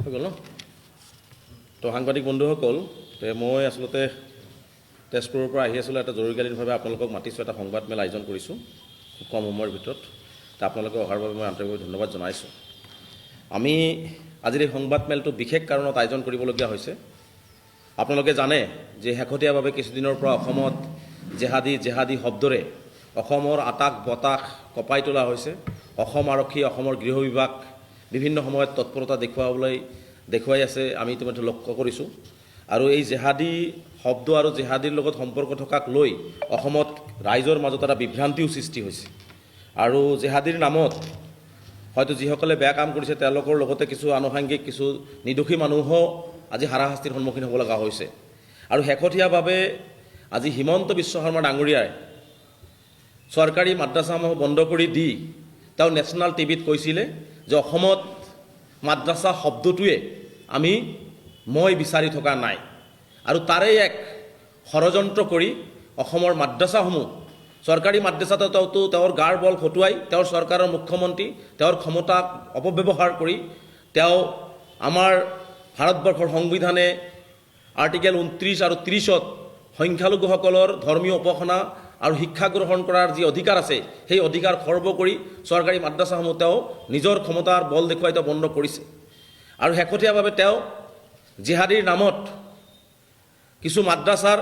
হৈ গ'ল ন? তো সাংবাদিক বন্ধুসকল, তে মই আচলতে তেজপুৰৰ পৰা আহি আছিলোঁ। এটা জৰুৰীকালীনভাৱে আপোনালোকক মাতিছোঁ, এটা সংবাদমেল আয়োজন কৰিছোঁ খুব কম সময়ৰ ভিতৰত। তে আপোনালোকে অহাৰ বাবে মই আন্তৰিকভাৱে ধন্যবাদ জনাইছোঁ। আমি আজিৰ এই সংবাদমেলটো বিশেষ কাৰণত আয়োজন কৰিবলগীয়া হৈছে। আপোনালোকে জানে যে শেহতীয়াভাৱে কিছুদিনৰ পৰা অসমত জেহাদী জেহাদী শব্দৰে অসমৰ আকাশ বতাহ কঁপাই তোলা হৈছে। অসম আৰক্ষী, অসমৰ গৃহ বিভাগ বিভিন্ন সময়ত তৎপৰতা দেখুৱাই আছে, আমি ইতিমধ্যে লক্ষ্য কৰিছোঁ। আৰু এই জেহাদী শব্দ আৰু জেহাদীৰ লগত সম্পৰ্ক থকাক লৈ অসমত ৰাইজৰ মাজত এটা বিভ্ৰান্তিও সৃষ্টি হৈছে। আৰু জেহাদীৰ নামত হয়তো যিসকলে বেয়া কাম কৰিছে, তেওঁলোকৰ লগতে কিছু আনুষাংগিক কিছু নিৰ্দোষী মানুহো আজি হাৰাশাস্তিৰ সন্মুখীন হ'ব লগা হৈছে। আৰু শেহতীয়াভাৱে আজি হিমন্ত বিশ্ব শৰ্মা ডাঙৰীয়াই চৰকাৰী মাদ্ৰাছাসমূহ বন্ধ কৰি দি তেওঁ নেশ্যনেল টিভিত কৈছিলে যে অসমত মাদ্ৰাছা শব্দটোৱে মই বিচাৰি থকা নাই। আৰু তাৰে এক ষড়যন্ত্ৰ কৰি অসমৰ মাদ্ৰাছাসমূহ, চৰকাৰী মাদ্ৰাছাটো তেওঁতো তেওঁৰ গাৰ বল খটুৱাই, তেওঁৰ চৰকাৰৰ মুখ্যমন্ত্ৰী, তেওঁৰ ক্ষমতাক অপব্যৱহাৰ কৰি তেওঁ আমাৰ ভাৰতবৰ্ষৰ সংবিধানে আৰ্টিকেল 29 আৰু 30ত সংখ্যালঘুসকলৰ ধৰ্মীয় উপাসনা আৰু শিক্ষা গ্ৰহণ কৰাৰ যি অধিকাৰ আছে, সেই অধিকাৰ খৰ্ব কৰি চৰকাৰী মাদ্ৰাছাসমূহ তেওঁ নিজৰ ক্ষমতাৰ বল দেখুৱাই তেওঁ বন্ধ কৰিছে। আৰু শেহতীয়াভাৱে তেওঁ জেহাদীৰ নামত কিছু মাদ্ৰাছাৰ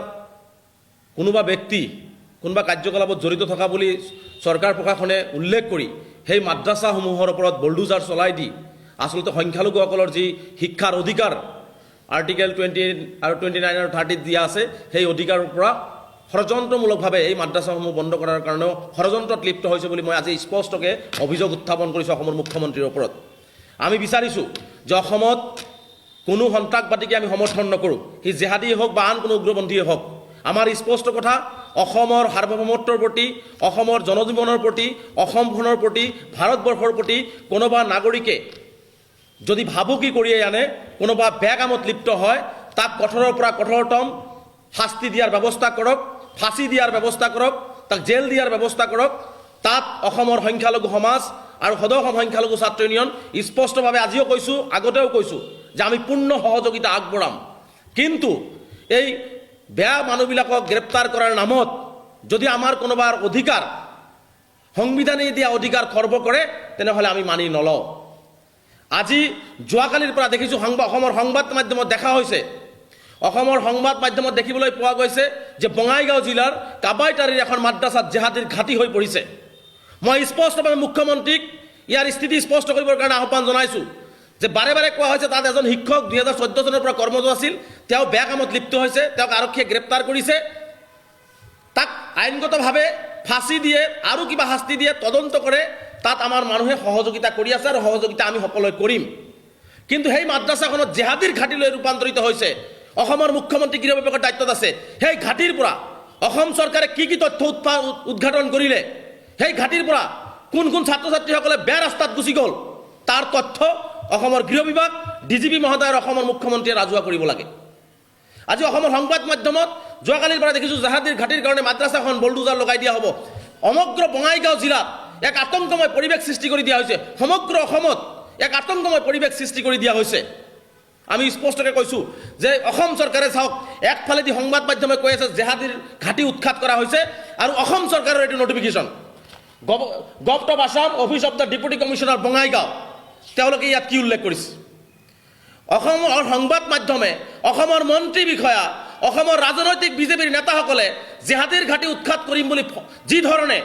কোনোবা ব্যক্তি কোনোবা কাৰ্যকলাপত জড়িত থকা বুলি চৰকাৰ প্ৰশাসনে উল্লেখ কৰি সেই মাদ্ৰাছাসমূহৰ ওপৰত বুলডোজাৰ চলাই দি আচলতে সংখ্যালঘুসকলৰ যি শিক্ষাৰ অধিকাৰ আৰ্টিকেল 20 আৰু 29 আৰু 30ত দিয়া আছে, সেই অধিকাৰৰ পৰা ষড়যন্ত্ৰমূলকভাৱে এই মাদ্ৰাছাসমূহ বন্ধ কৰাৰ কাৰণেও ষড়যন্ত্ৰত লিপ্ত হৈছে বুলি মই আজি স্পষ্টকৈ অভিযোগ উত্থাপন কৰিছোঁ অসমৰ মুখ্যমন্ত্ৰীৰ ওপৰত। আমি বিচাৰিছোঁ যে অসমত কোনো সন্ত্ৰাসবাদীকে আমি সমৰ্থন নকৰোঁ, সি জেহাদীয়ে হওক বা আন কোনো উগ্ৰপন্থীয়ে হওক। আমাৰ স্পষ্ট কথা, অসমৰ সাৰ্বভৌমত্বৰ প্ৰতি, অসমৰ জনজীৱনৰ প্ৰতি, অসমখনৰ প্ৰতি, ভাৰতবৰ্ষৰ প্ৰতি কোনোবা নাগৰিকে যদি ভাবুকি কঢ়িয়াই আনে, কোনোবা বেয়া কামত লিপ্ত হয়, তাক কঠোৰৰ পৰা কঠোৰতম শাস্তি দিয়াৰ ব্যৱস্থা কৰক, ফাঁচি দিয়াৰ ব্যৱস্থা কৰক, তাক জেল দিয়াৰ ব্যৱস্থা কৰক। তাত অসমৰ সংখ্যালঘু সমাজ আৰু সদৌ অসম সংখ্যালঘু ছাত্ৰ ইউনিয়ন স্পষ্টভাৱে আজিও কৈছোঁ, আগতেও কৈছোঁ যে আমি পূৰ্ণ সহযোগিতা আগবঢ়াম। কিন্তু এই বেয়া মানুহবিলাকক গ্ৰেপ্তাৰ কৰাৰ নামত যদি আমাৰ কোনোবাৰ অধিকাৰ, সংবিধানে দিয়া অধিকাৰ খৰ্ব কৰে, তেনেহ'লে আমি মানি নলওঁ। আজি যোৱাকালিৰ পৰা দেখিছোঁ, অসমৰ সংবাদ মাধ্যমত দেখা হৈছে, অসমৰ সংবাদ মাধ্যমত দেখিবলৈ পোৱা গৈছে যে বঙাইগাঁও জিলাৰ কাবাইটাৰীৰ এখন মাদ্ৰাছাত জেহাদীৰ ঘাটি হৈ পৰিছে। মই স্পষ্টভাৱে মুখ্যমন্ত্ৰীক ইয়াৰ স্থিতি স্পষ্ট কৰিবৰ কাৰণে আহ্বান জনাইছোঁ যে বাৰে বাৰে কোৱা হৈছে তাত এজন শিক্ষক 2014 চনৰ পৰা কৰ্মৰত আছিল, তেওঁ বেয়া কামত লিপ্ত হৈছে, তেওঁক আৰক্ষীয়ে গ্ৰেপ্তাৰ কৰিছে। তাক আইনগতভাৱে ফাঁচি দিয়ে আৰু কিবা শাস্তি দিয়ে, তদন্ত কৰে, তাত আমাৰ মানুহে সহযোগিতা কৰি আছে আৰু সহযোগিতা আমি সকলোৱে কৰিম। কিন্তু সেই মাদ্ৰাছাখনত জেহাদীৰ ঘাটিলৈ ৰূপান্তৰিত হৈছে। অসমৰ মুখ্যমন্ত্ৰী গৃহ বিভাগৰ দায়িত্বত আছে। সেই ঘাটিৰ পৰা অসম চৰকাৰে কি কি তথ্য উদ্ঘাটন কৰিলে, সেই ঘাটিৰ পৰা কোন কোন ছাত্ৰ ছাত্ৰীসকলে বেয়া ৰাস্তাত গুচি গ'ল, তাৰ তথ্য অসমৰ গৃহ বিভাগ, ডিজিপি মহোদয় আৰু অসমৰ মুখ্যমন্ত্ৰীয়ে ৰাজহুৱা কৰিব লাগে। আজি অসমৰ সংবাদ মাধ্যমত যোৱাকালিৰ পৰা দেখিছোঁ, জাহাদীৰ ঘাটিৰ কাৰণে মাদ্ৰাছাখন বলডোজাৰ লগাই দিয়া হ'ব। সমগ্ৰ বঙাইগাঁও জিলাত এক আতংকময় পৰিৱেশ সৃষ্টি কৰি দিয়া হৈছে। সমগ্ৰ অসমত এক আতংকময় পৰিৱেশ সৃষ্টি কৰি দিয়া হৈছে। আমি স্পষ্টকৈ কৈছোঁ যে অসম চৰকাৰে চাওক, একফালেদি সংবাদ মাধ্যমে কৈ আছে জেহাদীৰ ঘাটি উৎখাত কৰা হৈছে আৰু অসম চৰকাৰৰ এইটো notification, Govt of Assam, Office of the Deputy Commissioner, Bongaigaon, তেওঁলোকে ইয়াত কি উল্লেখ কৰিছে? অসমৰ সংবাদ মাধ্যমে, অসমৰ মন্ত্ৰী বিষয়া, অসমৰ ৰাজনৈতিক বিজেপিৰ নেতাসকলে জেহাদীৰ ঘাটি উৎখাত কৰিম বুলি যি ধৰণে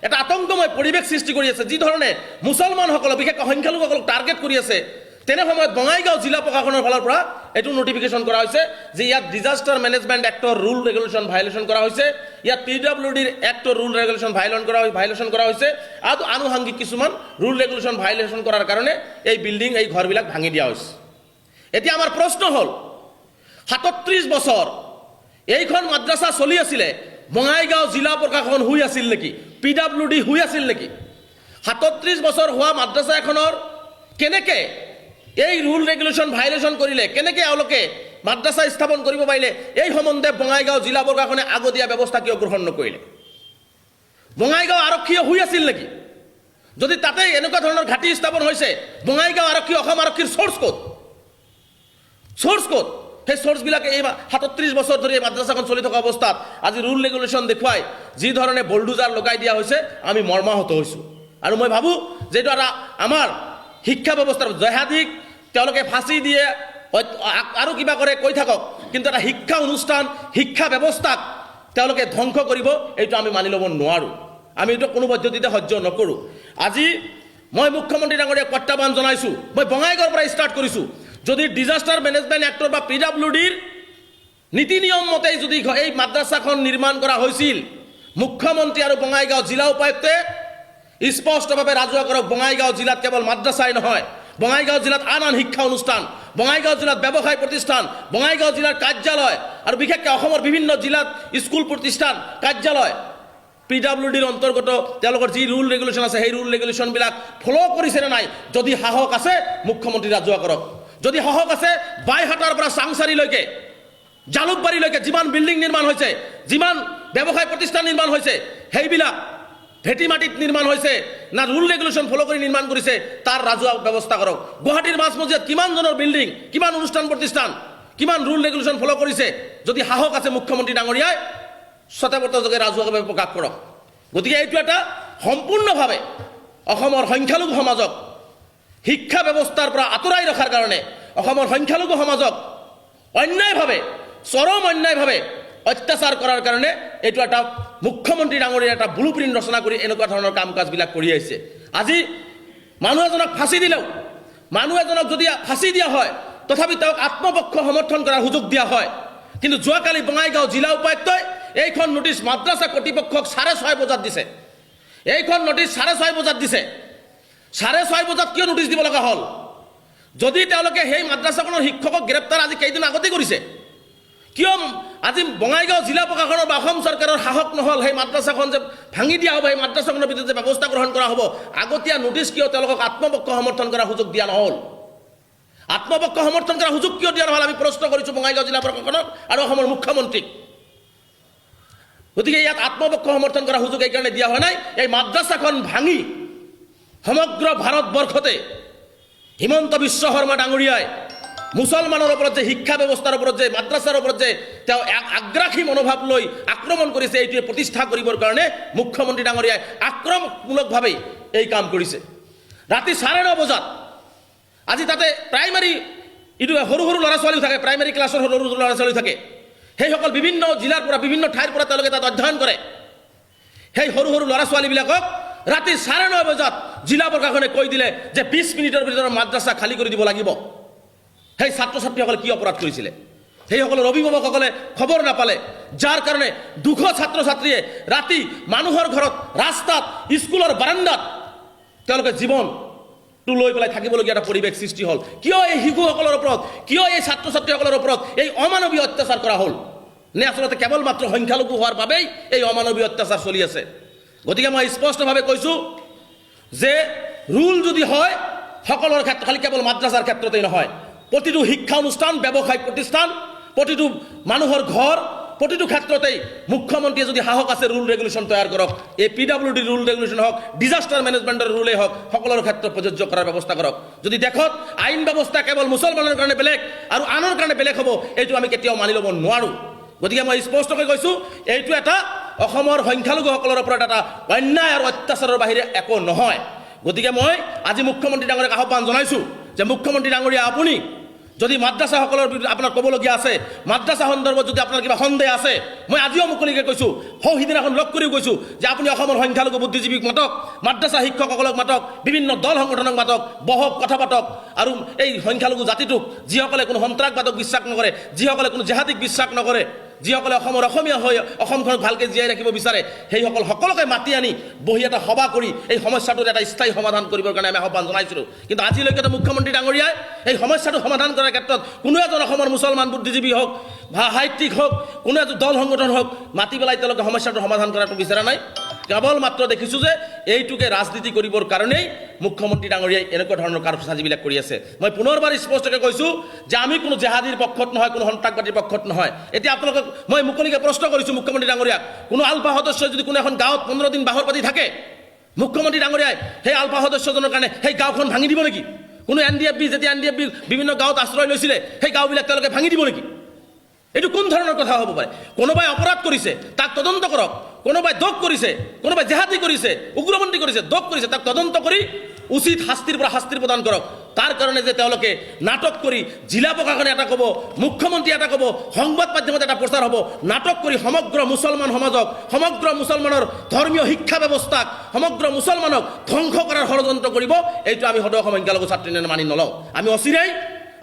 এটা আতংকময় পৰিৱেশ সৃষ্টি কৰি আছে, যি ধৰণে মুছলমানসকলক, বিশেষকৈ সংখ্যালঘুসকলক টাৰ্গেট কৰি আছে, তেনে সময়ত বঙাইগাঁও জিলা প্ৰশাসনৰ ফালৰ পৰা এইটো নটিফিকেশ্যন কৰা হৈছে যে ইয়াত disaster management actor rule regulation violation কৰা হৈছে, ইয়াত পিডাব্লিউ ডিৰ এক্টৰ ৰুল ৰেগুলেশ্যন ভায়লেশ্যন কৰা হৈছে আৰু আনুষাংগিক কিছুমান ৰুল ৰেগুলেশ্যন ভায়লেশ্যন কৰাৰ কাৰণে এই বিল্ডিং, এই ঘৰবিলাক ভাঙি দিয়া হৈছে। এতিয়া আমাৰ প্ৰশ্ন হ'ল, 37 বছৰ এইখন মাদ্ৰাছা চলি আছিলে, বঙাইগাঁও জিলা প্ৰশাসন শুই আছিল নেকি? পিডাব্লিউ ডি শুই আছিল নেকি? 37 বছৰ হোৱা মাদ্ৰাছা এখনৰ কেনেকে এই ৰুল ৰেগুলেশ্যন ভায়লেশ্যন কৰিলে? কেনেকে এওঁলোকে মাদ্ৰাছা স্থাপন কৰিব পাৰিলে? এই সম্বন্ধে বঙাইগাঁও জিলা প্ৰশাসনে আগতীয়া ব্যৱস্থা কিয় গ্ৰহণ নকৰিলে? বঙাইগাঁও আৰক্ষীয়ে শুই আছিল নেকি? যদি তাতে এনেকুৱা ধৰণৰ ঘাটি স্থাপন হৈছে, বঙাইগাঁও আৰক্ষী, অসম আৰক্ষীৰ চ'ৰ্চ ক'ত? চ'ৰ্চ ক'ত? সেই চ'ৰ্চবিলাকে এই 37 বছৰ ধৰি এই মাদ্ৰাছাখন চলি থকা অৱস্থাত আজি ৰুল ৰেগুলেশ্যন দেখুৱাই যি ধৰণে বলডোজাৰ লগাই দিয়া হৈছে, আমি মৰ্মাহত হৈছোঁ। আৰু মই ভাবোঁ যে এইটো এটা আমাৰ শিক্ষা ব্যৱস্থাৰ জেহাদীক তেওঁলোকে ফাঁচি দিয়ে আৰু কিবা কৰে কৈ থাকক, কিন্তু এটা শিক্ষা অনুষ্ঠান, শিক্ষা ব্যৱস্থাক তেওঁলোকে ধ্বংস কৰিব, এইটো আমি মানি ল'ব নোৱাৰোঁ। আমি এইটো কোনো পদ্ধতিতে সহ্য নকৰোঁ। আজি মই মুখ্যমন্ত্ৰী ডাঙৰীয়াক প্ৰত্যাহ্বান জনাইছোঁ। মই বঙাইগাঁৱৰ পৰা ষ্টাৰ্ট কৰিছোঁ। যদি ডিজাষ্টাৰ মেনেজমেণ্ট এক্টৰ বা পিডাব্লিউ ডিৰ নীতি নিয়ম মতেই যদি এই মাদ্ৰাছাখন নিৰ্মাণ কৰা হৈছিল, মুখ্যমন্ত্ৰী আৰু বঙাইগাঁও জিলা উপায়ুক্তে স্পষ্টভাৱে ৰাজহুৱা কৰক, বঙাইগাঁও জিলাত কেৱল মাদ্ৰাছাই নহয়, বঙাইগাঁও জিলাত আন আন শিক্ষা অনুষ্ঠান, বঙাইগাঁও জিলাত ব্যৱসায় প্ৰতিষ্ঠান, বঙাইগাঁও জিলাৰ কাৰ্যালয় আৰু বিশেষকৈ অসমৰ বিভিন্ন জিলাত স্কুল প্ৰতিষ্ঠান, কাৰ্যালয় পিডাব্লিউ ডিৰ অন্তৰ্গত তেওঁলোকৰ যি ৰুল ৰেগুলেশ্যন আছে, সেই ৰুল ৰেগুলেশ্যনবিলাক ফ'ল' কৰিছে নে নাই, যদি সাহস আছে মুখ্যমন্ত্ৰী ৰাজহুৱা কৰক। যদি সাহস আছে, বাইহাটাৰ পৰা চাংচাৰিলৈকে, জালুকবাৰীলৈকে যিমান বিল্ডিং নিৰ্মাণ হৈছে, যিমান ব্যৱসায় প্ৰতিষ্ঠান নিৰ্মাণ হৈছে, সেইবিলাক ভেটি মাটিত নিৰ্মাণ হৈছে না ৰুল ৰেগুলেশ্যন ফ'ল' কৰি নিৰ্মাণ কৰিছে, তাৰ ৰাজহুৱা ব্যৱস্থা কৰক। গুৱাহাটীৰ মাজমজিয়াত কিমানজনৰ বিল্ডিং, কিমান অনুষ্ঠান প্ৰতিষ্ঠান, কিমান ৰুল ৰেগুলেশ্যন ফ'ল' কৰিছে, যদি সাহস আছে মুখ্যমন্ত্ৰী ডাঙৰীয়াই শ্বেতপত্ৰ যোগে ৰাজহুৱাভাৱে প্ৰকাশ কৰক। গতিকে এইটো এটা সম্পূৰ্ণভাৱে অসমৰ সংখ্যালঘু সমাজক শিক্ষা ব্যৱস্থাৰ পৰা আঁতৰাই ৰখাৰ কাৰণে, অসমৰ সংখ্যালঘু সমাজক অন্যায়ভাৱে, চৰম অন্যায়ভাৱে অত্যাচাৰ কৰাৰ কাৰণে এইটো এটা মুখ্যমন্ত্ৰী ডাঙৰীয়া এটা ব্লু প্ৰিণ্ট ৰচনা কৰি এনেকুৱা ধৰণৰ কাম কাজবিলাক কৰি আহিছে। আজি মানুহ এজনক ফাঁচি দিলেও, মানুহ এজনক যদি ফাঁচি দিয়া হয়, তথাপি তেওঁক আত্মপক্ষ সমৰ্থন কৰাৰ সুযোগ দিয়া হয়। কিন্তু যোৱাকালি বঙাইগাঁও জিলা উপায়ুক্তই এইখন নটিচ মাদ্ৰাছা কৰ্তৃপক্ষক 6:30 বজাত দিছে। এইখন নটিচ 6:30 বজাত দিছে। 6:30 বজাত কিয় নটিচ দিব লগা হ'ল? যদি তেওঁলোকে সেই মাদ্ৰাছাখনৰ শিক্ষকক গ্ৰেপ্তাৰ আজি কেইদিন আগতেই কৰিছে, কিয় আজি বঙাইগাঁও জিলা প্ৰশাসনৰ বা অসম চৰকাৰৰ সাহস নহ'ল সেই মাদ্ৰাছাখন যে ভাঙি দিয়া হ'ব, সেই মাদ্ৰাছাখনৰ বিৰুদ্ধে যে ব্যৱস্থা গ্ৰহণ কৰা হ'ব, আগতীয়া নটিচ কিয় তেওঁলোকক আত্মপক্ষ সমৰ্থন কৰাৰ সুযোগ দিয়া নহ'ল? আত্মপক্ষ সমৰ্থন কৰাৰ সুযোগ কিয় দিয়া নহ'ল, আমি প্ৰশ্ন কৰিছোঁ বঙাইগাঁও জিলা প্ৰশাসনক আৰু অসমৰ মুখ্যমন্ত্ৰীক। গতিকে ইয়াত আত্মপক্ষ সমৰ্থন কৰাৰ সুযোগ এইকাৰণে দিয়া হোৱা নাই, এই মাদ্ৰাছাখন ভাঙি সমগ্ৰ ভাৰতবৰ্ষতে হিমন্ত বিশ্ব শৰ্মা ডাঙৰীয়াই মুছলমানৰ ওপৰত যে শিক্ষা ব্যৱস্থাৰ ওপৰত যে, মাদ্ৰাছাৰ ওপৰত যে তেওঁ এক আগ্ৰাসী মনোভাৱ লৈ আক্ৰমণ কৰিছে, এইটোৱে প্ৰতিষ্ঠা কৰিবৰ কাৰণে মুখ্যমন্ত্ৰী ডাঙৰীয়াই আক্ৰমণমূলকভাৱেই এই কাম কৰিছে। ৰাতি 9:30 বজাত আজি তাতে প্ৰাইমাৰী ইটো সৰু সৰু ল'ৰা ছোৱালীও থাকে, প্ৰাইমাৰী ক্লাছৰ সৰু সৰু ল'ৰা ছোৱালীও থাকে। সেইসকল বিভিন্ন জিলাৰ পৰা, বিভিন্ন ঠাইৰ পৰা তেওঁলোকে তাত অধ্যয়ন কৰে। সেই সৰু সৰু ল'ৰা ছোৱালীবিলাকক ৰাতি 9:30 বজাত জিলা প্ৰশাসনে কৈ দিলে যে 20 মিনিটৰ ভিতৰত মাদ্ৰাছা খালী কৰি দিব লাগিব। সেই ছাত্ৰ ছাত্ৰীসকলে কি অপৰাধ কৰিছিলে? সেইসকলৰ অভিভাৱকসকলে খবৰ নাপালে, যাৰ কাৰণে 200 ছাত্ৰ ছাত্ৰীয়ে ৰাতি মানুহৰ ঘৰত, ৰাস্তাত, স্কুলৰ বাৰাণ্ডাত তেওঁলোকে জীৱনটো লৈ পেলাই থাকিবলগীয়া এটা পৰিৱেশ সৃষ্টি হ'ল। কিয় এই শিশুসকলৰ ওপৰত, কিয় এই ছাত্ৰ ছাত্ৰীসকলৰ ওপৰত এই অমানৱীয় অত্যাচাৰ কৰা হ'ল? নে আচলতে কেৱল মাত্ৰ সংখ্যালঘু হোৱাৰ বাবেই এই অমানৱীয় অত্যাচাৰ চলি আছে? গতিকে মই স্পষ্টভাৱে কৈছোঁ যে ৰুল যদি হয়, সকলোৰ ক্ষেত্ৰত, খালি কেৱল মাদ্ৰাছাৰ ক্ষেত্ৰতেই নহয়, প্ৰতিটো শিক্ষা অনুষ্ঠান, ব্যৱসায়িক প্ৰতিষ্ঠান, প্ৰতিটো মানুহৰ ঘৰ, প্ৰতিটো ক্ষেত্ৰতেই মুখ্যমন্ত্ৰীয়ে যদি সাহস আছে ৰুল ৰেগুলেশ্যন তৈয়াৰ কৰক। এই পিডাব্লিউ ডি ৰুল ৰেগুলেশ্যন হওক, ডিজাষ্টাৰ মেনেজমেণ্টৰ ৰুলেই হওক, সকলোৰে ক্ষেত্ৰত প্ৰযোজ্য কৰাৰ ব্যৱস্থা কৰক। যদি দেশত আইন ব্যৱস্থা কেৱল মুছলমানৰ কাৰণে বেলেগ আৰু আনৰ কাৰণে বেলেগ হ'ব, এইটো আমি কেতিয়াও মানি ল'ব নোৱাৰোঁ। গতিকে মই স্পষ্টকৈ কৈছোঁ, এইটো এটা অসমৰ সংখ্যালঘুসকলৰ ওপৰত এটা অন্যায় আৰু অত্যাচাৰৰ বাহিৰে একো নহয়। গতিকে মই আজি মুখ্যমন্ত্ৰী ডাঙৰীয়াক আহ্বান জনাইছোঁ যে মুখ্যমন্ত্ৰী ডাঙৰীয়া, আপুনি যদি মাদ্ৰাছাসকলৰ বিৰুদ্ধে আপোনাৰ ক'বলগীয়া আছে, মাদ্ৰাছা সন্দৰ্ভত যদি আপোনাৰ কিবা সন্দেহ আছে, মই আজিও মুকলিকৈ কৈছোঁ, সৌ সিদিনাখন লগ কৰিও কৈছোঁ যে আপুনি অসমৰ সংখ্যালঘু বুদ্ধিজীৱীক মাতক, মাদ্ৰাছা শিক্ষকসকলক মাতক, বিভিন্ন দল সংগঠনক মাতক, বহক, কথা পাতক আৰু এই সংখ্যালঘু জাতিটোক, যিসকলে কোনো সন্ত্ৰাসবাদক বিশ্বাস নকৰে, যিসকলে কোনো জেহাদীক বিশ্বাস নকৰে, যিসকলে অসমৰ অসমীয়া হৈ অসমখনক ভালকৈ জীয়াই ৰাখিব বিচাৰে, সেইসকল সকলোকে মাতি আনি বহি এটা সভা কৰি এই সমস্যাটোৰ এটা স্থায়ী সমাধান কৰিবৰ কাৰণে আমি আহ্বান জনাইছিলোঁ। কিন্তু আজিলৈকে মুখ্যমন্ত্ৰী ডাঙৰীয়াই এই সমস্যাটো সমাধান কৰাৰ ক্ষেত্ৰত কোনো এজন অসমৰ মুছলমান বুদ্ধিজীৱী হওক বা সাহিত্যিক হওক, কোনো এজন দল সংগঠন হওক, মাতি পেলাই তেওঁলোকে সমস্যাটো সমাধান কৰাটো বিচৰা নাই। কেৱল মাত্ৰ দেখিছোঁ যে এইটোকে ৰাজনীতি কৰিবৰ কাৰণেই মুখ্যমন্ত্ৰী ডাঙৰীয়াই এনেকুৱা ধৰণৰ কাৰচাজিবিলাক কৰি আছে। মই পুনৰবাৰ স্পষ্টকৈ কৈছোঁ যে আমি কোনো জেহাদীৰ পক্ষত নহয়, কোনো সন্ত্ৰাসবাদীৰ পক্ষত নহয়। এতিয়া আপোনালোকক মই মুকলিকৈ প্ৰশ্ন কৰিছোঁ মুখ্যমন্ত্ৰী ডাঙৰীয়াক, কোনো আলফা সদস্যই যদি কোনো এখন গাঁৱত 15 দিন বাহৰ পাতি থাকে, মুখ্যমন্ত্ৰী ডাঙৰীয়াই সেই আলফা সদস্যজনৰ কাৰণে সেই গাঁওখন ভাঙি দিব নেকি? কোনো এনডিএফবি, যেতিয়া এনডিএফবি বিভিন্ন গাঁৱত আশ্ৰয় লৈছিলে, সেই গাঁওবিলাক তেওঁলোকে ভাঙি দিব নেকি? এইটো কোন ধৰণৰ কথা হ'ব পাৰে? কোনোবাই অপৰাধ কৰিছে, তাক তদন্ত কৰক। কোনোবাই দোষ কৰিছে, কোনোবাই জেহাদী কৰিছে, উগ্ৰপন্থী কৰিছে, দোষ কৰিছে, তাক তদন্ত কৰি উচিত শাস্তিৰ পৰা শাস্তি প্ৰদান কৰক। তাৰ কাৰণে যে তেওঁলোকে নাটক কৰি জিলা প্ৰশাসনে এটা ক'ব, মুখ্যমন্ত্ৰী এটা ক'ব, সংবাদ মাধ্যমত এটা প্ৰচাৰ হ'ব, নাটক কৰি সমগ্ৰ মুছলমান সমাজক, সমগ্ৰ মুছলমানৰ ধৰ্মীয় শিক্ষা ব্যৱস্থাক, সমগ্ৰ মুছলমানক ধ্বংস কৰাৰ ষড়যন্ত্ৰ কৰিব, এইটো আমি সদৌ অসম সংখ্যালঘু ছাত্ৰ ইউনিয়নে মানি নলওঁ। আমি অচিৰেই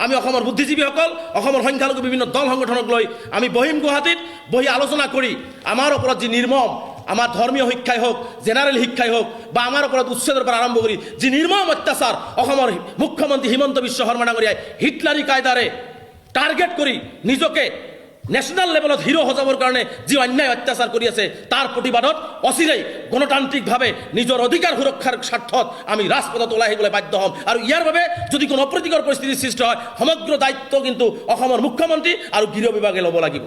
আমি অসমৰ বুদ্ধিজীৱীসকল, অসমৰ সংখ্যালঘু বিভিন্ন দল সংগঠনক লৈ আমি বহিম গুৱাহাটীত। বহি আলোচনা কৰি আমাৰ ওপৰত যি নিৰ্মম, আমাৰ ধৰ্মীয় শিক্ষাই হওক, জেনেৰেল শিক্ষাই হওক বা আমাৰ ওপৰত উচ্ছেদৰ পৰা আৰম্ভ কৰি যি নিৰ্মম অত্যাচাৰ অসমৰ মুখ্যমন্ত্ৰী হিমন্ত বিশ্ব শৰ্মা ডাঙৰীয়াই হিটলাৰী কায়দাৰে টাৰ্গেট কৰি নিজকে নেশ্যনেল লেভেলত হিৰ' সজাবৰ কাৰণে যি অন্যায় অত্যাচাৰ কৰি আছে, তাৰ প্ৰতিবাদত অচিৰেই গণতান্ত্ৰিকভাৱে নিজৰ অধিকাৰ সুৰক্ষাৰ স্বাৰ্থত আমি ৰাজপথত ওলাই আহিবলৈ বাধ্য হ'ম। আৰু ইয়াৰ বাবে যদি কোনো অপ্ৰীতিকৰ পৰিস্থিতিৰ সৃষ্টি হয়, সমগ্ৰ দায়িত্ব কিন্তু অসমৰ মুখ্যমন্ত্ৰী আৰু গৃহ বিভাগে ল'ব লাগিব।